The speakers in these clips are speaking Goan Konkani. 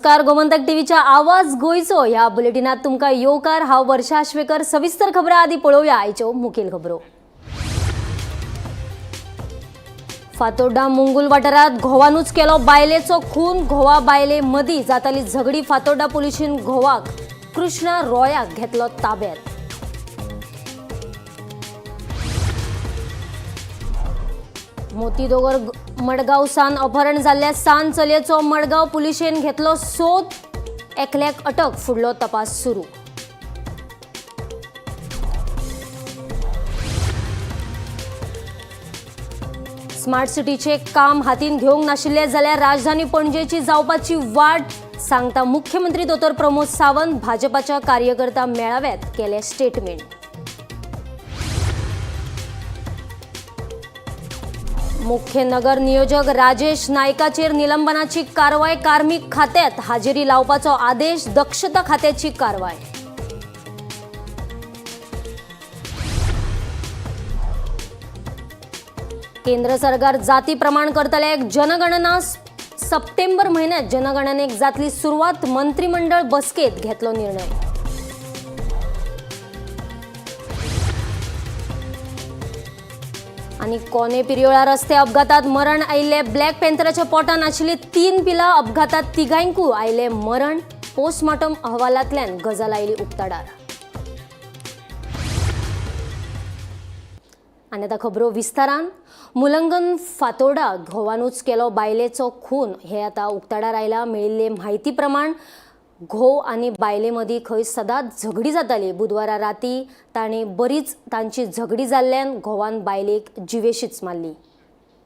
नमस्कार, गोमंतक टीव्हीच्या आवाज गोंयचो ह्या बुलेटिनात तुमकां येवकार. हांव वर्षा आश्वेकर. सविस्तर खबरां आदी पळोवया आयच्यो मुखेल खबरो. फातोड्डा मुंगूल वाठारात घोवानूच केलो बायलेचो खून. घोवा बायले मदीं जाताली झगडी. फातोड्डा पुलिशेन घोवाक कृष्णा रॉयाक घेतलो ताब्यात. मोतीदोगर मडगांव सान अपहरण जाल्ल्या सान चलयेचो मडगांव पुलिशेन घेतलो सोद. एकल्याक अटक, फुडलो तपास सुरू. स्मार्ट सिटीचे काम हातीन घेवंक नाशिल्ले जाल्यार राजधानी पणजेची जावपाची वाट सांगता मुख्यमंत्री दोतोर प्रमोद सावंत. भाजपाच्या कार्यकर्ता मेळाव्यात केले स्टेटमेंट. मुख्य नगर नियोजक राजेश नायकाचेर निलंबनाची कारवाय. कार्मिक खात्यात हाजेरी लावपाचो आदेश. दक्षता खात्याची कारवाय. केंद्र सरकार जाती प्रमाण करतले एक जनगणना. सप्टेंबर म्हयन्यात जनगणनेक जातली सुरवात. मंत्रिमंडळ बसकेत घेतलो निर्णय. आणि कोने पिरयोळा रस्ते अपघातात मरण आयिल्ले ब्लॅक पॅन्थराच्या पोटान आशिल्ली 3 पिलां. अपघातात तिगांयकूय आयिल्ले मरण. पोस्टमार्टम अहवालांतल्यान गजाल आयली उक्ताडार. आनी आतां खबरो विस्तारान. मुलंगन फातोर्डा घोवानूच केलो बायलेचो खून हे आतां उक्ताडार आयला. मेळिल्ले म्हायती प्रमाण घोव आनी बायले मदीं खंय सदांच झगडी जाताली. बुधवारा राती तांणी बरीच तांची झगडी जाल्ल्यान घोवान बायलेक जिवेशीच मारली.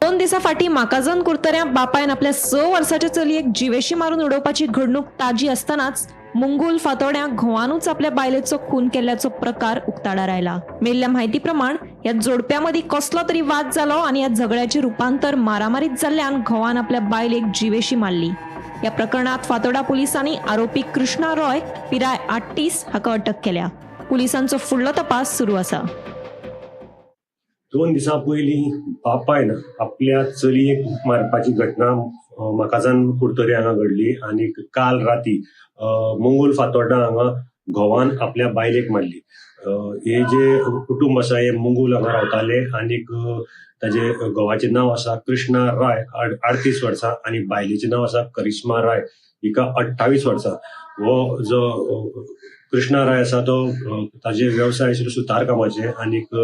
2 दिसां फाटीं माकाझन कुरतऱ्यां बापायन आपल्या 6 वर्साच्या चलयेक जिवेशी मारून उडोवपाची घडणूक ताजी आसतनाच मुंगूल फातोड्यां घोवानूच आपल्या बायलेचो खून केल्ल्याचो प्रकार उक्ताडार आयला. मेळिल्ल्या म्हायती प्रमाण ह्या जोडप्या मदीं कसलो तरी वाद जालो आनी ह्या झगड्याचें रुपांतर मारामारीत जाल्ल्यान घोवान आपल्या बायलेक जिवेशी मारली. ह्या प्रकरणात फातोडा पुलिसांनी आरोपी कृष्णा रॉय पिराय 38 हाका अटक केल्या. पुलिसांचो फुडलो तपास सुरू आसा. 2 दिसां पयलीं बापायन आपल्या चलयेक मारपाची घटना म्हाकाजान कुडतरी हांगा घडली आनी काल राती मंगूल फातोर्डा हांगा घोवान आपल्या बायलेक मारली. हे जे कुटुंब आसा हे मंगूल हांगा रावताले आनीक ताजे घोवाचें नांव आसा कृष्णा राय 38 वर्सां आनी बायलेचें नांव आसा करिश्मा राय हिका 28 वर्सां. हो जो कृष्णा राय आसा तो ताजे वेवसाय आशिल्लो सुतार कामाचे आनीक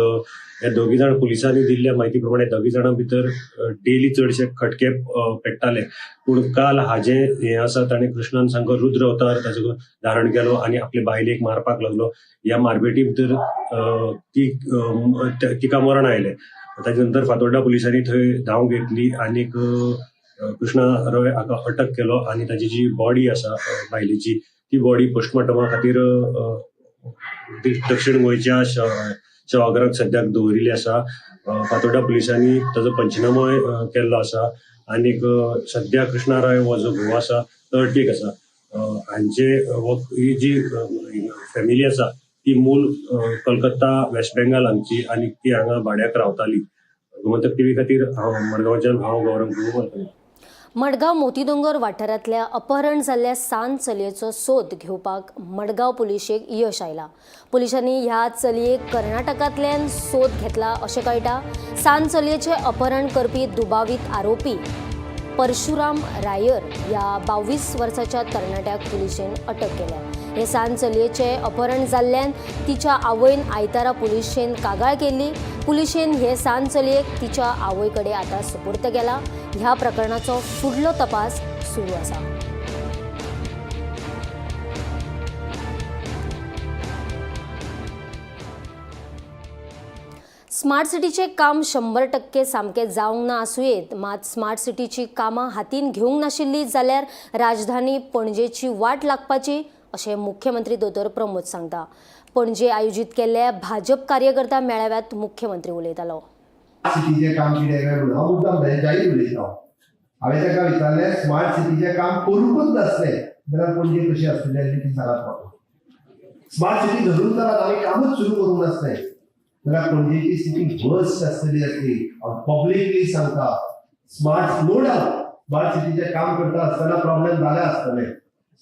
हे दोगी जाण पुलिसांनी दिल्ल्या म्हायती प्रमाणे दोगी जाणां भितर डेली चडशे खटके पेट्टाले. पूण काल हाजे हें आसा ताणें कृष्णान सामको रुद्र अवतार ताजो धारण केलो आनी आपले बायलेक मारपाक लागलो. ह्या मारपेटी भितर तिका मरण आयलें. ताजे नंतर फातोर्डा पुलिसांनी थंय धांव घेतली आनीक कृष्णा रॉय हाका अटक केलो आनी ताजी जी बॉडी आसा बायलेची ती बॉडी पोस्टमार्टमा खातीर दक्षिण गोंयच्या सभाघराक सद्याक दवरिल्ली आसा. फातोर्डा पुलिसांनी ताजो पंचनामोय केल्लो आसा आनीक सद्या कृष्णा राय हो जो घोव आसा तो अटकेक आसा. हांचे ही जी फॅमिली आसा ती मूळ कलकत्ता वेस्ट बेंगाल हांगची आनी ती हांगा भाड्याक रावताली. गोमंतक टीव्ही खातीर हांव मडगांवच्यान हांव गौरव गुरू. मडगांव मोतीदोंगर वाठारांतल्या अपहरण जाल्ल्या सान चलयेचो सोद घेवपाक मडगांव पुलिशेक यश आयलां. पुलिसांनी ह्या चलयेक कर्नाटकांतल्यान सोद घेतला अशें कळटा. सान चलयेचें अपहरण करपी दुबावीत आरोपी परशुराम रायर ह्या 22 वर्साच्या तरणाट्याक पुलिशेन अटक केल्या. हे सान चलयेचें अपहरण जाल्ल्यान तिच्या आवयन आयतारा पुलिशेन कागाळ केल्ली. पुलिशेन हे सान चलयेक तिच्या आवय कडेन आतां सुपूर्त केला. ह्या प्रकरणाचो फुडलो तपास सुरू आसा. स्मार्ट सिटीचें काम 100% सामकें जावंक ना आसुयेत, मात स्मार्ट सिटीची कामां हातीन घेवंक नाशिल्ली जाल्यार राजधानी पणजेची वाट लागपाची अशें मुख्यमंत्री दोतोर प्रमोद सांगता. पणजे आयोजीत केल्ल्या भाजप कार्यकर्ता मेळाव्यात मुख्यमंत्री उलयतालो. सिटीचें काम कितें काय म्हणून हांव मुद्दाम जाहीर उलयता. हांवें ताका विचारलें, स्मार्ट सिटीचें काम करूंकच नासलें जाल्यार पणजे कशी आसतली ती सांगात म्हाका. स्मार्ट सिटी धरून चलात, आमी कामूच सुरू करूंक नासलें जाल्यार पणजेची स्थिती वर्स्ट आसतली आसली. हांव पब्लिकली सांगता, स्मार्ट नो डावट स्मार्ट सिटीचें काम करता आसतना प्रॉब्लेम जाले आसतले,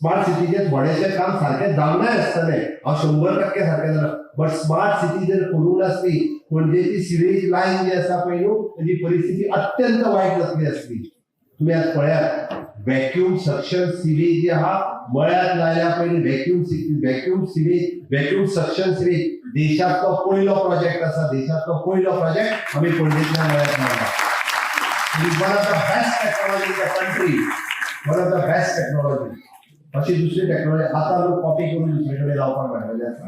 स्मार्ट सिटीचें थोडेशें काम सारकें जावंक आसतलें, हांव 100% सारकें जालां, बट स्मार्ट सिटी जर करूंक नासली पणजेची सिवेज लायन जी आसा पळय न्हू तेजी परिस्थिती अत्यंत वायट जातली आसली. तुमी आज पळयात व्हॅक्यूम सक्शन सिवेज जी आहा मळ्यात लायल्या पयलीं vacuum sewage, vacuum suction sewage देशांतलो पयलो प्रोजेक्ट आसा. देशांतलो पयलो प्रोजेक्ट आमी पणजेंतल्या मळ्यात लायला. It is one of the best technology in the country. One of the best technology. अशी दुसरी टेक्नॉलॉजी आता लोक कॉपी करून दुसरे कडेन लावपाक लागलेले आसा.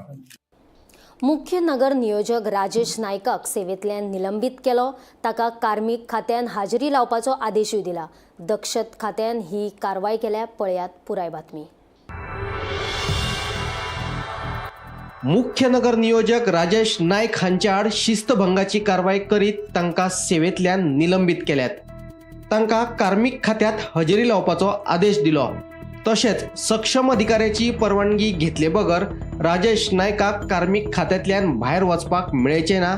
मुख्य नगर नियोजक राजेश नायकाक सेवेंतल्यान निलंबीत केलो. ताका कार्मीक खात्यान हाजेरी लावपाचो आदेशूय दिला. दक्षत खात्यान ही कारवाय केल्या. पळयात पुराय बातमी. मुख्य नगर नियोजक राजेश नायक हांचे आड शिस्तभंगाची कारवाय करीत तांकां सेवेंतल्यान निलंबीत केल्यात. तांकां कार्मीक खात्यांत हजेरी लावपाचो आदेश दिलो. तशेंच सक्षम अधिकाऱ्याची परवानगी घेतले बगर राजेश नायकाक कार्मीक खात्यांतल्यान भायर वचपाक मेळचें ना.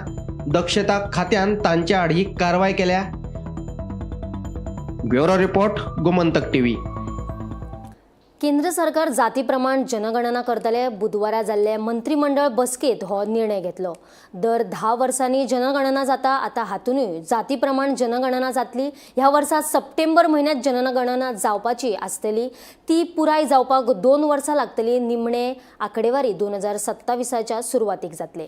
दक्षता खात्यान तांचे आड ही कारवाय केल्या. Bureau report, Gomantak TV. केंद्र सरकार जातीप्रमाण जनगणना करतले. बुधवारा जाल्ले मंत्रीमंडळ बसकेत हो निर्णय घेतलो. दर 10 वर्सांनी जनगणना जाता. आतां हातूनय जातीप्रमाण जनगणना जातली. ह्या वर्सा सप्टेंबर म्हयन्यात जनगणना जावपाची आसतली. ती पुराय जावपाक 2 वर्सां लागतली. निमणे आंकडेवारी 2027च्या सुरवातीक जातले.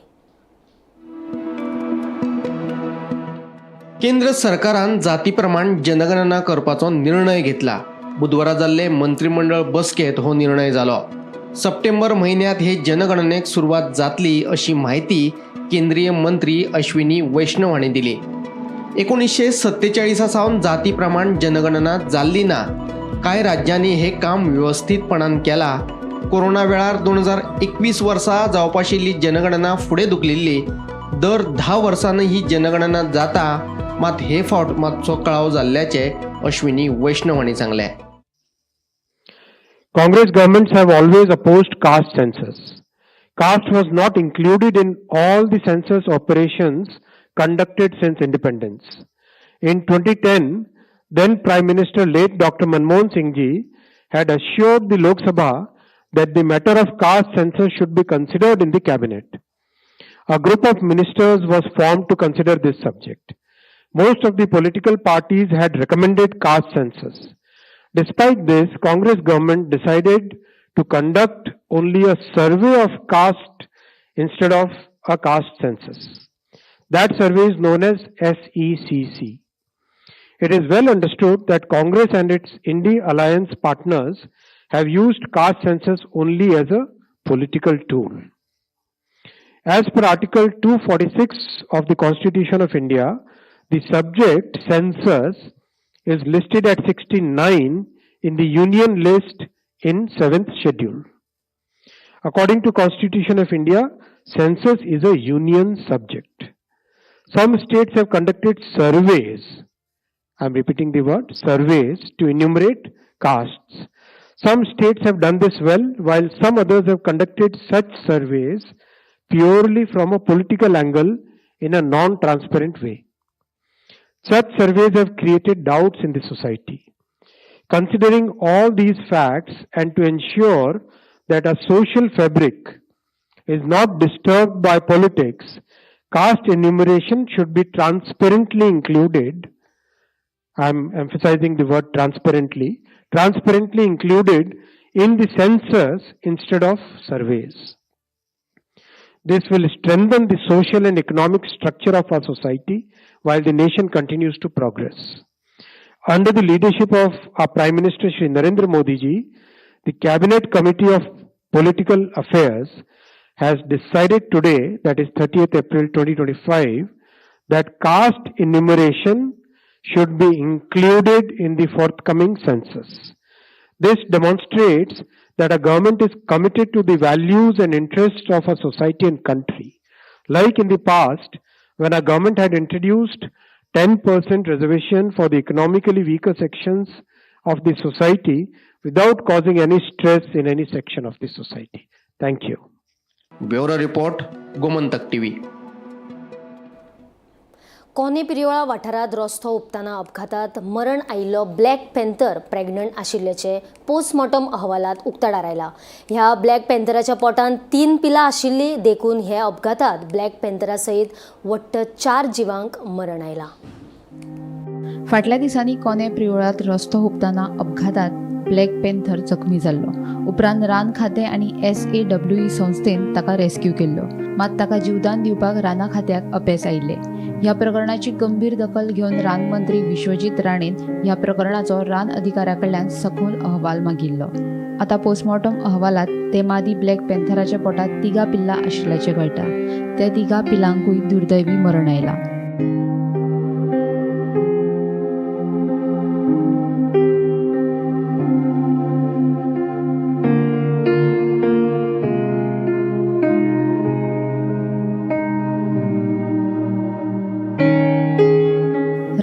केंद्र सरकारान जातीप्रमाण जनगणना करपाचो निर्णय घेतला. बुधवारा जाल्ले मंत्रिमंडळ बसकेत हो निर्णय जालो. सप्टेंबर म्हयन्यांत हे जनगणनेक सुरवात जातली अशी म्हायती केंद्रीय मंत्री अश्विनी वैष्णव हांणी दिली. 1947 सावन जातीप्रमाण जनगणना जाल्ली ना. कांय राज्यांनी हे काम वेवस्थीतपणान केला. कोरोना वेळार 2021 वर्सा जावपाशिल्ली जनगणना फुडें धुकलिल्ली. दर 10 वर्सांनी ही जनगणना जाता, मात हे फावट मातसो कळाव जाल्ल्याचें अश्विनी वैष्णव हांणी सांगलें. Congress governments have always opposed caste census. Caste was not included in all the census operations conducted since independence. In 2010, then Prime Minister late Dr. Manmohan Singh ji had assured the Lok Sabha that the matter of caste census should be considered in the cabinet. A group of ministers was formed to consider this subject. Most of the political parties had recommended caste census. Despite this, Congress government decided to conduct only a survey of caste instead of a caste census. That survey is known as SECC. It is well understood that Congress and its Indi alliance partners have used caste census only as a political tool. As per Article 246 of the Constitution of India, the subject census is listed at 69 in the Union list in 7th schedule. According to Constitution of India, census is a union subject. Some states have conducted surveys, I am repeating the word, surveys, to enumerate castes. Some states have done this well, while some others have conducted such surveys purely from a political angle in a non-transparent way. Such surveys have created doubts in the society. Considering all these facts and to ensure that a social fabric is not disturbed by politics, caste enumeration should be transparently included. I am emphasizing the word transparently, transparently included in the census instead of surveys. This will strengthen the social and economic structure of our society while the nation continues to progress. Under the leadership of our Prime Minister Shri Narendra Modi ji, the Cabinet Committee of Political Affairs has decided today, that is 30th April 2025, that caste enumeration should be included in the forthcoming census. This demonstrates that a government is committed to the values and interests of a society and country. Like in the past, when our government had introduced 10% reservation for the economically weaker sections of the society without causing any stress in any section of the society. Thank you. Bureau report, Gomantak TV. कोने पिरियोळा वाठारांत रस्तो हुपतना अपघातात मरण आयिल्लो ब्लॅक पॅन्थर प्रेग्नंट आशिल्ल्याचें पोस्टमॉर्टम अहवालांत उक्ताडार आयला. ह्या ब्लॅक पॅन्थराच्या पोटांत 3 पिलां आशिल्लीं, देखून हे अपघातात ब्लॅक पॅन्थरा सयत वट्ट 4 जिवांक मरण आयलां. फाटल्या दिसांनी कोने प्रियोळांत रस्तो हुपतना अपघातात ब्लॅक पॅन्थर जखमी जाल्लो. उपरांत रान खातें आनी SAWE संस्थेन ताका रेस्क्यू केल्लो, मात ताका जीवदान दिवपाक राना खात्याक अपेस आयिल्लें. ह्या प्रकरणाची गंभीर दखल घेवन रान मंत्री विश्वजीत राणेन ह्या प्रकरणाचो रान अधिकाऱ्या कडल्यान सखोल अहवाल मागिल्लो. आतां पोस्टमॉर्टम अहवालांत ते मादी ब्लॅक पॅन्थराच्या पोटांत 3 पिल्लां आशिल्ल्याचें कळटा. त्या 3 पिलांकूय दुर्दैवी मरण आयलां.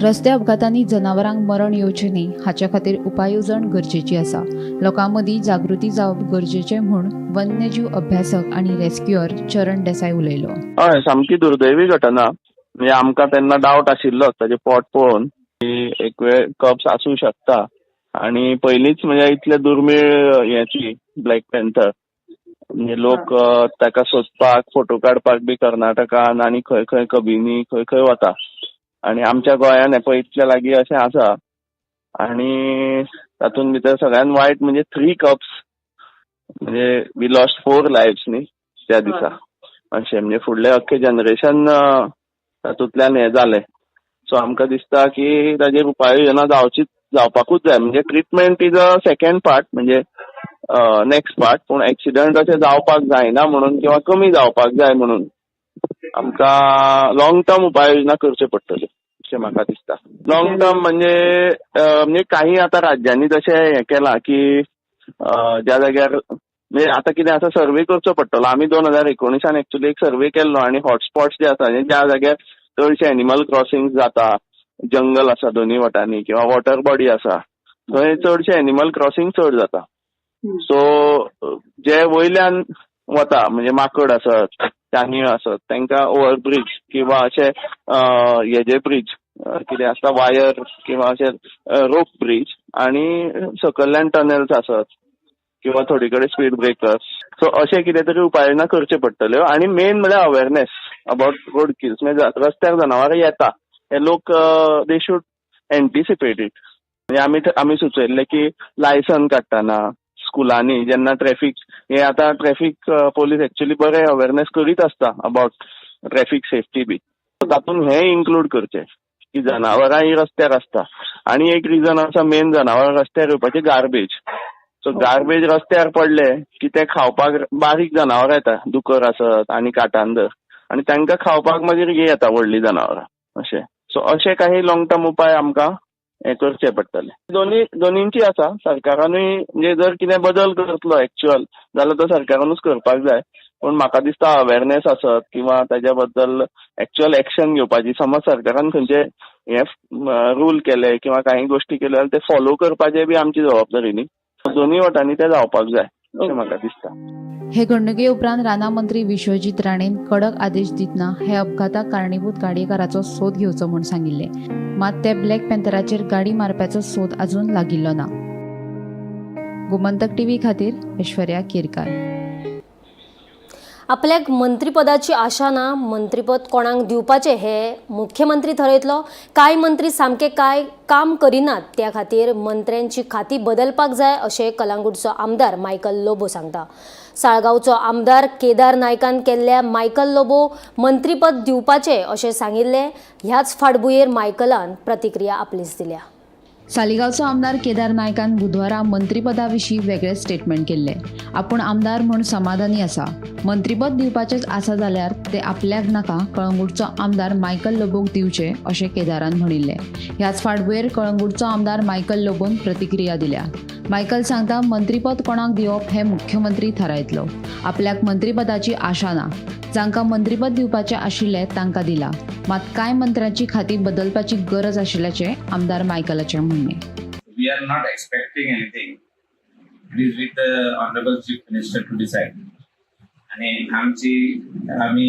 रस्ते अपघातांनी जनावरांक मरण येवचें न्ही हाचे खातीर उपाय येवजण गरजेची आसा. लोकां मदीं जागृती जावप गरजेचें म्हूण वन्यजीव अभ्यासक आनी रेस्क्युअर चरण देसाय उलयलो. हय, सामकी दुर्दैवी घटना. म्हणजे आमकां तेन्ना डावट आशिल्लोच ताजें पोट पळोवन की एक वेळ कप्स आसूं शकता. आनी पयलींच म्हणजे इतले दुर्मीळ हेची ब्लॅक पॅन्थर, म्हणजे लोक ताका सोदपाक फोटो काडपाक बी कर्नाटकान आनी खंय खंय कबिनी खंय खंय वता. आनी आमच्या गोंयान पळय इतले लागीं अशें आसा. आनी तातूंत भितर सगळ्यान वायट म्हणजे 3 कप्स, म्हणजे we lost 4 lives न्ही त्या दिसा. अशें म्हणजे फुडलें अख्खें जनरेशन तातूंतल्यान हें जालें. सो आमकां दिसता की ताजेर उपाय योजना जावचीच, जावपाकूच जाय. म्हणजे treatment is a second part, म्हणजे नेक्स्ट पार्ट. पूण एक्सिडंट अशें जावपाक जायना म्हणून किंवा कमी जावपाक जाय म्हणून आमकां लॉंग टर्म उपाययोजना करच्यो पडटल्यो अशें म्हाका दिसता. लॉंग टर्म म्हणजे म्हणजे काही आतां राज्यांनी तशें हें केलां की ज्या जाग्यार म्हणजे आतां कितें आसा सर्वे करचो पडटलो. आमी 2019 एक्चुअली एक सर्वे केल्लो आनी हॉटस्पॉट्स जे आसा, ज्या जाग्यार चडशे एनिमल क्रॉसिंग जाता, जंगल आसा दोनूय वटांनी किंवा वॉटर बॉडी आसा, थंय चडशे एनिमल क्रॉसिंग चड जाता. सो जे वयल्यान वता म्हणजे माकड आसत, चानयो आसत, तांकां ओवरब्रीज किंवा अशे हेजे ब्रीज कितें आसता वायर किंवा अशे रोप ब्रीज आनी सकयल्यान टनल्स आसत किंवा थोडे कडेन स्पीड ब्रेकर्स. सो अशें कितें तरी उपाययोजना करच्यो पडटल्यो. आनी मेन म्हळ्यार अवेरनेस अबाउट रोड किल्स. म्हणजे रस्त्यार जनावरां येता हे लोक they should anticipate it. म्हणजे आमी सुचयल्लें की लायसन काडटना स्कुलांनी जेन्ना ट्रॅफिक हे आतां ट्रॅफिक पोलीस एक्चुअली बरे अवेरनेस करीत आसता अबाउट ट्रॅफिक सेफ्टी बी, तातूंत हें इन्क्लूड करचें की जनावरां ही रस्त्यार आसता. आनी एक रिजन आसा मेन जनावरां रस्त्यार येवपाची, गार्बेज. सो गार्बेज रस्त्यार पडले की ते खावपाक बारीक जनावरां येता, दुकर आसत आनी काटांदर, आनी तांकां खावपाक मागीर हे येता व्हडलीं जनावरां अशें. सो अशे काही लॉंग टर्म उपाय आमकां हें करचे पडटले. दोनींची आसा. सरकारानूय म्हणजे जर कितें बदल करतलो एक्चुअल जाल्यार तो सरकारानूच करपाक जाय. पूण म्हाका दिसता अवेरनेस आसत किंवा ताच्या बद्दल एक्चुअल एक्शन घेवपाची, समज सरकारान खंयचे हे रूल केले किंवा काही गोश्टी केल्यो जाल्यार ते फॉलो करपाचे बी आमची जबाबदारी न्ही. दोनूय वटांनी ते जावपाक जाय अशें म्हाका दिसता. हे घडणुके उपरांत राना मंत्री विश्वजीत राणेन कडक आदेश दितना हे अपघाताक कारणीभूत गाडयेकाराचो सोद घेवचो म्हूण सांगिल्लें. मात ते ब्लॅक पॅन्थराचेर गाडी मारप्याचो सोद अजून लागिल्लो ना. गोमंतक टीव्ही खातीर ऐश्वर्या केरकार. आपल्याक मंत्रीपदाची आशा ना, मंत्रीपद कोणाक दिवपाचें हें मुख्यमंत्री थरयतलो. कांय मंत्री सामकें कांय काम करिनात, त्या खातीर मंत्र्यांची खाती बदलपाक जाय अशें कलांगूटचो आमदार मायकल लोबो सांगता. साळगांवचो आमदार केदार नायकान केल्ल्या मायकल लोबो मंत्रीपद दिवपाचें अशें सांगिल्लें. ह्याच फाटभुंयेर मायकलान प्रतिक्रिया आपलीच दिल्या. सालिगांवचो आमदार केदार नायकान बुधवारा मंत्रीपदा विशीं वेगळें स्टेटमेंट केल्लें. आपूण आमदार म्हूण समाधानी आसा. मंत्रीपद दिवपाचेंच आसा जाल्यार ते आपल्याक नाका, कळंगूटचो आमदार मायकल लोबोक दिवचें अशें केदारान म्हणिल्लें. ह्याच फाटभुंयेर कळंगूटचो आमदार मायकल लोबोन प्रतिक्रिया दिल्या. मायकल सांगता, मंत्रीपद कोणाक दिवप हें मुख्यमंत्री थारायतलो. आपल्याक मंत्रीपदाची आशा ना. जांकां मंत्रीपद दिवपाचें आशिल्लें तांकां दिलां. मात कांय मंत्र्यांची खाती बदलपाची गरज आशिल्ल्याचें आमदार मायकलाचें म्हणणें. We are not expecting anything. It is with the honourable chief minister to decide. आनी आमची आमी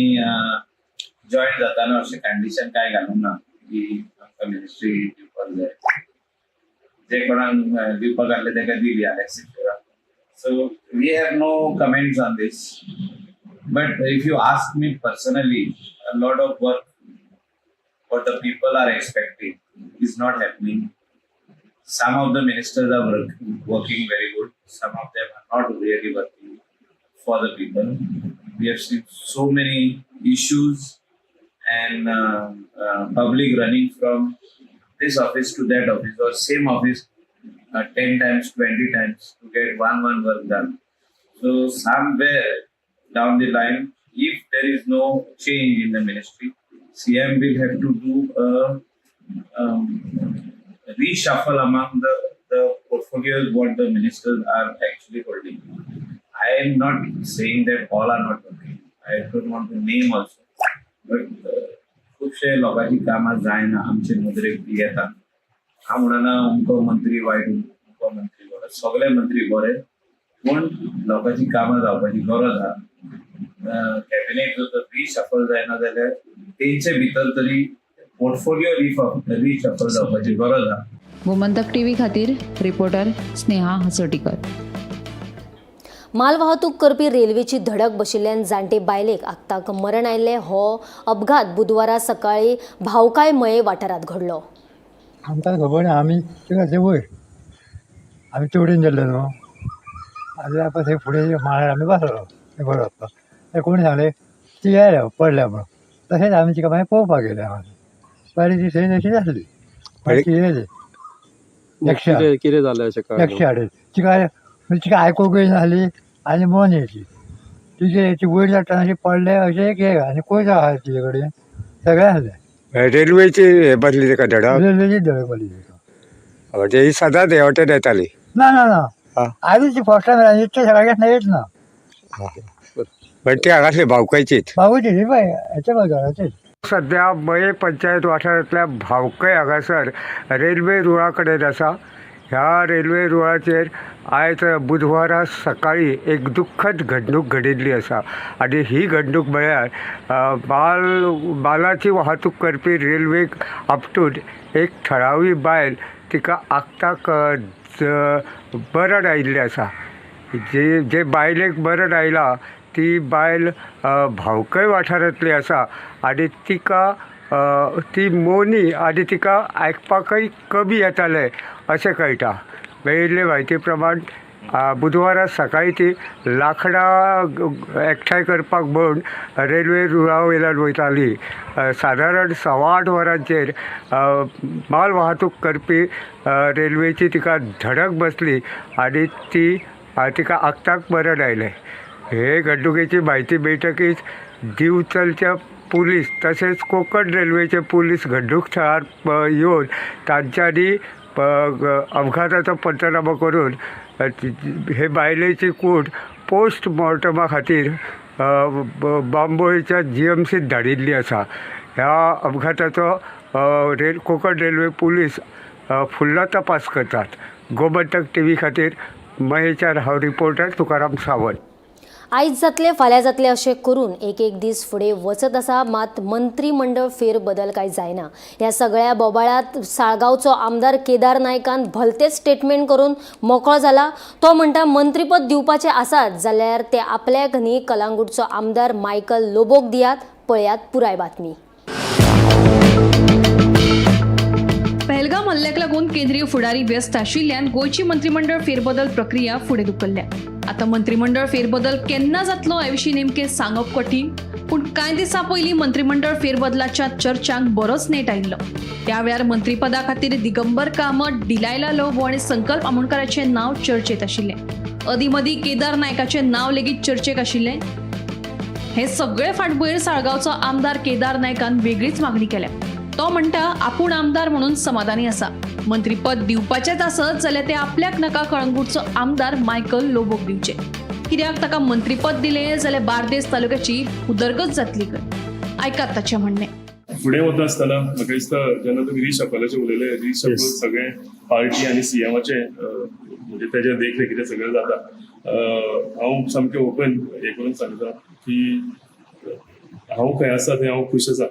जॉईन जाताना अशें कंडिशन कांय घालूंक ना. की आमकां मिनिस्ट्री दिवपाक जाय. जे कोणाक दिवपाक आहले ताका दिली Alex. So we have no comments on this, but if you ask me personally, a lot of work what the people are expecting is not happening. Some of the ministers are working very good. Some of them are not really working for the people. We have seen so many issues and public running from this office to that office or same office 10 times, 20 times to get one work done. So somewhere down the line, if there is no change in the ministry, CM will have to do a reshuffle among the portfolios what the ministers are actually holding. I am not saying that all are not working. I don't want to name also. But खुबशे लोकांची कामां जायना आमचे नदरेक बी येता. हांव म्हणना अमको मंत्री वायट, अमको मंत्री बरो, सगळे मंत्री बरे, पूण लोकांची कामां जावपाची गरज आहा. कॅबिनेट जर तर रिशफल जायना जाल्यार तेंचे भितर तरी पोर्टफोलिओ रिशफल जावपाची गरज आहा. गोमंतक टीव्ही खातीर रिपोर्टर स्नेहा हसोटीकर. मालवाहतूक करपी रेल्वेची धडक बशिल्ल्यान जाण्टे बायलेक आक्ताक मरण आयिल्लें. हो अपघात बुधवारा सकाळी भावकाय मये वाठारांत घडलो. आमकां खबर ना, आमी तिका वयर आमी चोडून गेल्ले न्हू, आनी आतां थंय फुडें माळ्यार आमी बसलो थंय बरो वचपाक. ते कोणी सांगलें ती येयल्या पडल्या म्हणून. तशेंच आमी तिका मागीर पळोवपाक गेले. हांगा पळयली ती थंय तशीच आसली. मागीर ती येयली एकशे आठ. कितें जालें अशें कळ्ळें? 108. तिका म्हणजे तिका आयकूंक येयनासली आनी मोनी ती. तिचे ती वयर चडटना अशी पडले अशें एक हें आनी कोयतो आहा तिजे कडेन सगळें आसलें. रेल्वेची हे बसली ताका धडक? रेल्वेची धडक बसली तिका. म्हणजे ही सदांच हे वाटेन येताली? ना ना ना, आयज ती फर्स्ट टायम, इतले सगळ्यांक येत ना. पण ती हांगासली भावकायचीच? भावूची ही पळय हेच्या बाजाराचेच. सध्या मये पंचायत वाठारांतल्या भावकय हांगासर रेल्वे रुळा कडेन आसा. ह्या रेल्वे रुळाचेर आयज बुधवारा सकाळी एक दुख्खद घडणूक घडिल्ली आसा आनी ही घडणूक म्हळ्यार मालाची वाहतूक करपी रेल्वेक आपटून एक थळावी बायल तिका आक्ताक मरण आयिल्लें आसा. जे बायलेक मरण आयलां ती बायल भावकय वाठारांतली आसा आनी तिका ती मोनी आनी तिका आयकपाकय कमी येतालें अशें कळटा. मेळिल्ले म्हायती प्रमाण बुधवारा सकाळी ती लांकडां एकठांय करपाक म्हूण रेल्वे रुळा वयल्यान वयताली. सादारण 8:15 वरांचेर माल वाहतूक करपी रेल्वेची तिका धडक बसली आनी ती तिका आक्ताक मरण आयलें. हे घडणुकेची म्हायती मेळटकीच दिवचलच्या पुलीस तशेंच कोंकण रेल्वेचे पुलीस घडणूक थळार येवन तांच्यांनी अपघाताचो पंचनामो करून हे बायलेची कूड पोस्टमॉर्टमा खातीर बांबोळीच्या जीएमसीत धाडिल्ली आसा. ह्या अपघाताचो कोंकण रेल्वे पुलीस फुडलो तपास करतात. गोमंतक टीव्ही खातीर मयेच्यान हांव रिपोर्टर तुकाराम सावंत. आयज जातले फाल्यां जातले अशें करून एक एक दीस फुडें वचत आसा, मात मंत्रीमंडळ फेरबदल काय जायना. ह्या सगळ्या बोबाळांत साळगांवचो आमदार केदार नायकान भलतेच स्टेटमेंट करून मोकळो जाला. तो म्हणटा मंत्रीपद दिवपाचें आसात जाल्यार ते आपल्याक न्ही कलांगूटचो आमदार मायकल लोबोक दियात. पळयात पुराय बातमी. पहलगाम हल्ल्याक लागून केंद्रीय फुडारी व्यस्त आशिल्ल्यान गोंयची मंत्रीमंडळ फेरबदल प्रक्रिया फुडें धुकल्ल्या. आतां मंत्रीमंडळ फेरबदल केन्ना जातलो हे विशीं नेमकें सांगप कठीण, पूण कांय दिसां पयलीं मंत्रीमंडळ फेरबदलाच्या चर्चांक बरोच नेट आयिल्लो. त्या वेळार मंत्रीपदा खातीर दिगंबर कामत, डिलायला लोबो आनी संकल्प आमोणकाराचें नांव चर्चेत आशिल्लें. अदीं मदीं केदार नायकाचें नांव लेगीत चर्चेक आशिल्लें. हे सगळे फाटभुंयेर साळगांवचो आमदार केदार नायकान वेगळीच मागणी केल्या. तो म्हणटा आपूण आमदार म्हणून समाधानी आसा, मंत्रीपद दिवपाचेच आसत जाल्यार ते आपल्याक नाका कळंगूटचो आमदार मायकल लोबोक दिवचे, कित्याक ताका मंत्रीपद दिलें जाल्यार बार्देस तालुक्याची उदरगत जातली खंय. आयकात ताचें म्हणणें. फुडें वता आसतना म्हाका दिसता जेन्ना तुमी रिशफलाचें उलयले, रिशफल सगळें पार्टी आनी सीएमाचें म्हणजे तेज्या देखरेखीचें सगळें जाता. हांव सामकें ओपन हे करून सांगता की हांव खंय आसा थंय हांव खूश आसा.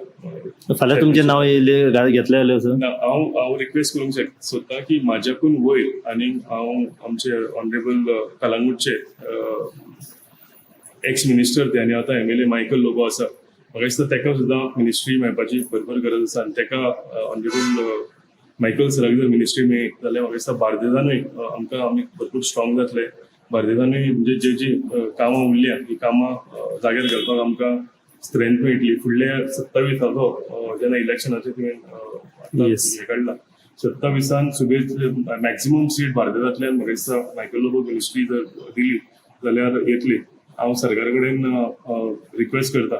फाल्यां तुमचें नांव येयलें घेतलें जाल्यार सर? ना, हांव हांव रिक्वेस्ट करूंक सोदता की म्हाज्याकून वयर आनी हांव आमचे ऑनरेबल कलांगूटचे एक्स मिनिस्टर ते आनी आतां एमएलए मायकल लोबो आसा, म्हाका दिसता ताका सुद्दां मिनिस्ट्री मेळपाची भरपूर गरज आसा. आनी ताका ऑनरेबल मायकल सराक जर मिनिस्ट्री मेळ्ळी जाल्यार म्हाका दिसता बार्देजानूय आमकां आमी भरपूर स्ट्रॉंग जातले. बार्देजानूय म्हणजे जे जी कामां उरल्या ती कामां जाग्यार घालपाक आमकां स्ट्रेंथ मेळटली. फुडल्या 27आचो जेन्ना इलेक्शनाचे तुवें आतां हें काडला, 27आन सुबेज मॅक्झिमम सीट बार्देजांतल्यान म्हाका दिसता मायकल लोबो मिनिस्ट्री जर दिली जाल्यार येतली. हांव सरकारा कडेन रिक्वेस्ट करता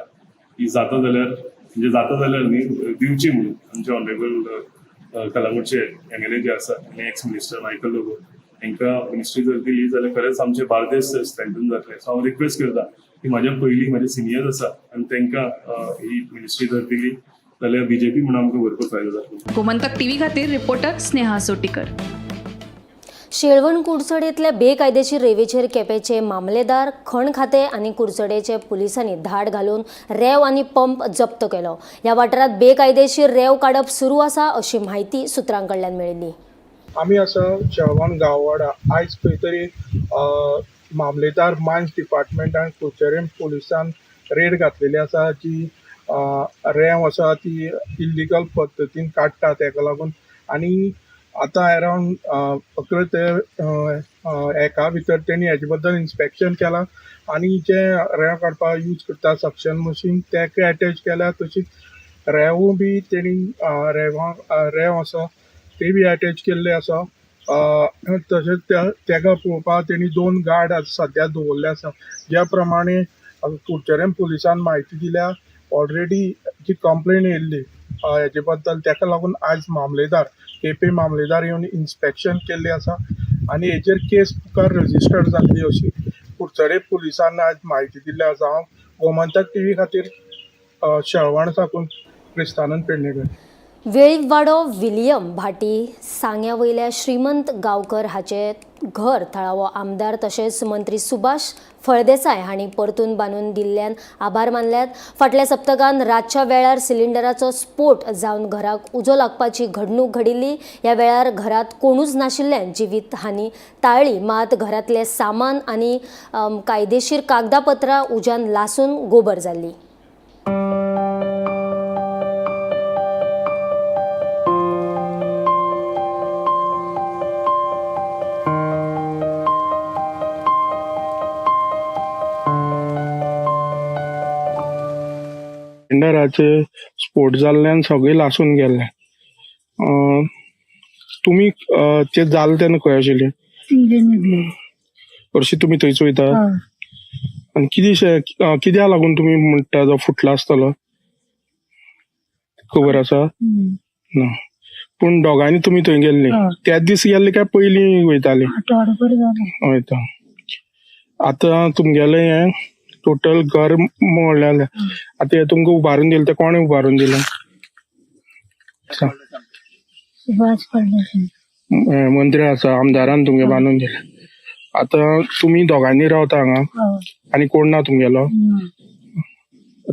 की जाता जाल्यार, म्हणजे जाता जाल्यार न्ही, दिवची म्हणून आमचे ऑनरेबल कलांगूटचे एमएलए जे आसा आनी एक्स मिनिस्टर मायकल लोबो हांकां मिनिस्ट्री जर दिली जाल्यार खरेंच आमचे बार्देस स्ट्रेंथन जातले. सो हांव रिक्वेस्ट करता की म्हाज्या पयलीं म्हाजे सिनियर्स आसा आनी तांकां ही मिनिस्ट्री जर दिली जाल्यार बीजेपी म्हणून आमकां भरपूर फायदो जातलो. गोमंतक टीव्ही खातीर रिपोर्टर स्नेहा सोटीकर. शेळवण कुडचडेंतल्या बेकायदेशीर रेवेचेर केपेंचे मामलेदार, खण खातें आनी कुडचडेचे पुलिसांनी धाड घालून रेंव आनी पंप जप्त केलो. ह्या वाठारांत बेकायदेशीर रेंव काडप सुरू आसा अशी म्हायती सुत्रां कडल्यान मेळिल्ली. आमी आसा शेळवण गांववाडा. आयज खंय तरी मामलेदार, मायन्स डिपार्टमेंट आनी कुडचडें पुलिसान रेड घातलेली आसा. जी रेंव आसा ती इल्लिगल पद्दतीन काडटा तेका लागून आनी आतां अरावंड 11 ते एका भितर तेणी हेजे बद्दल इन्स्पेक्शन केलां आनी जे रेंव काडपाक यूज करता सक्शन मशीन तेका एटॅच केल्या. तशीच रेंवूय बी तेणी रेंव आसा ते बी एटॅच केल्ले आसा. तशेंच तेका पळोवपाक तेणी 2 गार्ड सद्या दवरले आसा. ज्या प्रमाणे कुडचडें पुलिसान म्हायती दिल्या, ऑलरेडी जी कंप्लेन येयल्ली हेजे बद्दल तेका लागून आयज मामलेदार, केपे मामलेदार येवन इन्स्पेक्शन केल्लें आसा आनी हेजेर केस मुखार रजिस्टर जातली अशी कुडचडें पुलिसान आयज म्हायती दिल्ली आसा. हांव गोमंतक टीव्ही खातीर शेळवण साकून क्रिस्तानंद पेडणेकर. वेळीपवाडो विलियम भाटी सांग्या वयल्या श्रीमंत गांवकर हाचें घर थळावो आमदार तशेंच मंत्री सुभाष फळदेसाय हांणी परतून बांदून दिल्ल्यान आभार मानल्यात. फाटल्या सप्तकान रातच्या वेळार सिलिंडराचो स्फोट जावन घराक उजो लागपाची घडणूक घडिल्ली. ह्या वेळार घरांत कोणूच नाशिल्ल्यान जिवीत हानी टाळ्ळी, मात घरांतलें सामान आनी कायदेशीर कागदापत्रां उज्यान लासून गोबर जाल्ली. सिलिंडराचे स्फोट जाल्ल्यान सगळें लासून गेल्लें. तुमी ते जालें तेन्ना खंय आशिल्ले? हरशीं तुमी थंयच वयता? आनी कितें कित्याक लागून तुमी म्हणटा तो फुटला आसतलो खबर आसा ना? पूण दोगांनी तुमी थंय गेल्ली त्याच दीस गेल्ले काय पयलीं वयताली? वयता. आतां तुमगेलें हें टोटल घर मोडलें. आतां हें तुमकां उबारून दिलें तें कोणें उबारून दिलें? मंत्री आसा, आमदारान तुमगें बांदून दिलें. आतां तुमी दोगांनी रावता हांगा आनी कोण ना तुमगेलो?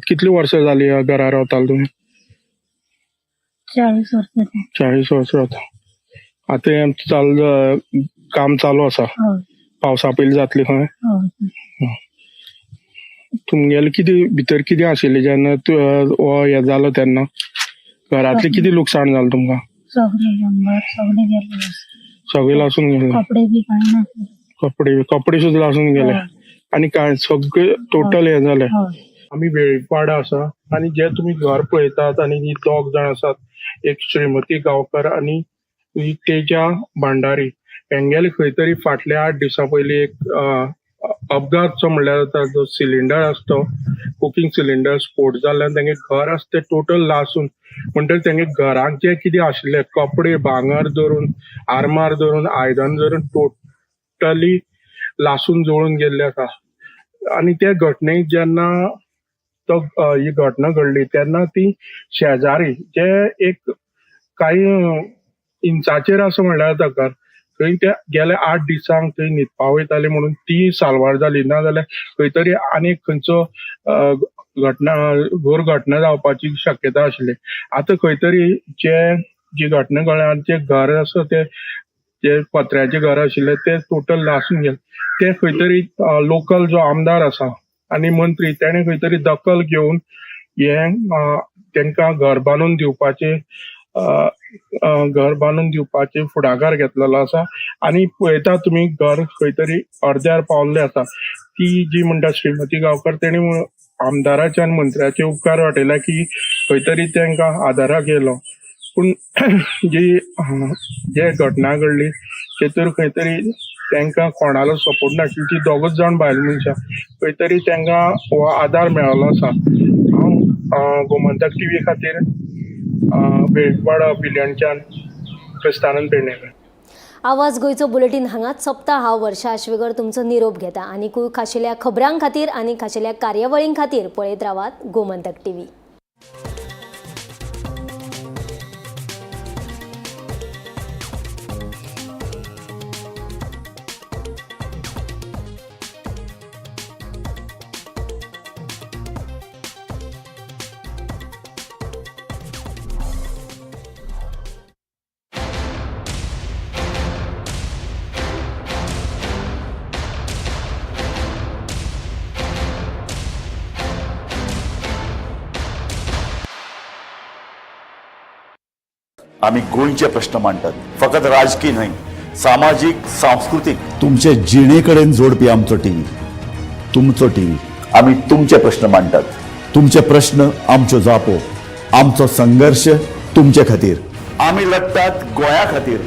कितली वर्सां जाली ह्या घरा रावताले तुमी? 40 वर्सां. 40 वर्सां रावता. आतां हें चालू काम चालू आसा? पावसा पयलीं जातली खंय? तुमगेलें कितें भितर कितें आशिल्लें जेन्ना हें जालो तेन्ना घरांतलें कितें लुकसाण जालें तुमकां? सगळें गेलें. सगळें लासून गेलें? कपडे बी कांय ना. कपडे सुद्दां लासून गेले आनी काय सगळें टोटल हें जालें. आमी वेळीपवाडा आसा आनी जे तुमी घर पळयतात आनी ही दोग जाण आसात, एक श्रीमती गांवकर आनी तेजा भांडारी, हेंगेले खंय तरी फाटल्या 8 दिसां पयलीं एक अपघातचो म्हणल्यार जाता, जो सिलिंडर आसता तो कुकींग सिलिंडर स्फोट जाल्ल्यान तेंगे घर आसा तें टोटल लासून, म्हणटकीर तेंगे घराक जे कितें आशिल्ले कपडे, भांगर धरून, आरमार धरून, आयदन धरून टोटली लासून जळून गेल्ले आसा. आनी ते घटनेक जेन्ना तो ही घटना घडली तेन्ना ती शेजारी जे एक कांय इंचाचेर आसा म्हणल्यार जाता घर, थंय ते गेल्या 8 दिसांक थंय न्हिदपा वयताले म्हणून ती साल्वार जाली, ना जाल्यार खंय तरी आनी खंयचो घटना घोर घटना जावपाची शक्यता आशिल्ली. आतां खंय तरी जे जी घटना घडल्या जे घर आसा ते जे पत्र्याचें घर आशिल्लें ते टोटल लासून गेलें. ते खंय तरी लोकल जो आमदार आसा आनी मंत्री तेणे खंय तरी दखल घेवन हे तांकां घर बांदून दिवपाचे घर बांदून दिवपाचे फुडाकार घेतलेलो आसा. आनी पळयता तुमी घर खंय तरी अर्द्यार पावल्ले आसा. ती जी म्हणटा श्रीमती गांवकर तेणी आमदाराचे आनी मंत्र्याचे उपकार वाटयला की खंय तरी तांकां आदाराक येयलो. पूण जी जे घटना घडली तेतूर खंय तरी तांकां कोणालो सपोर्ट नाशिल्लो. ती दोगूच जाण बायल मनशां खंय तरी तांकां हो आदार मेळ्ळो आसा. हांव गोमंतक टीव्ही खातीर वेळवाडा बिलयणच्यान क्रिस्तानंद पेडणेकर. आवाज गोंयचो बुलेटीन हांगाच सोंपता. हांव वर्षा आश्वेकर तुमचो निरोप घेता. आनीकूय खाशेल्या खबरां खातीर आनी खाशेल्या कार्यावळीं खातीर पळयत रावात गोमंतक टीव्ही. आमी गोंयचे प्रश्न मांडटात, फकत राजकी न्हय, सामाजीक, सांस्कृतीक, तुमचे जिणे कडेन जोडपी आमचो टीव्ही, तुमचो टीव्ही. आमी तुमचे प्रश्न मांडटात, तुमचे प्रश्न आमच्यो जापो, आमचो संघर्श तुमचे खातीर. आमी लढटात गोंया खातीर.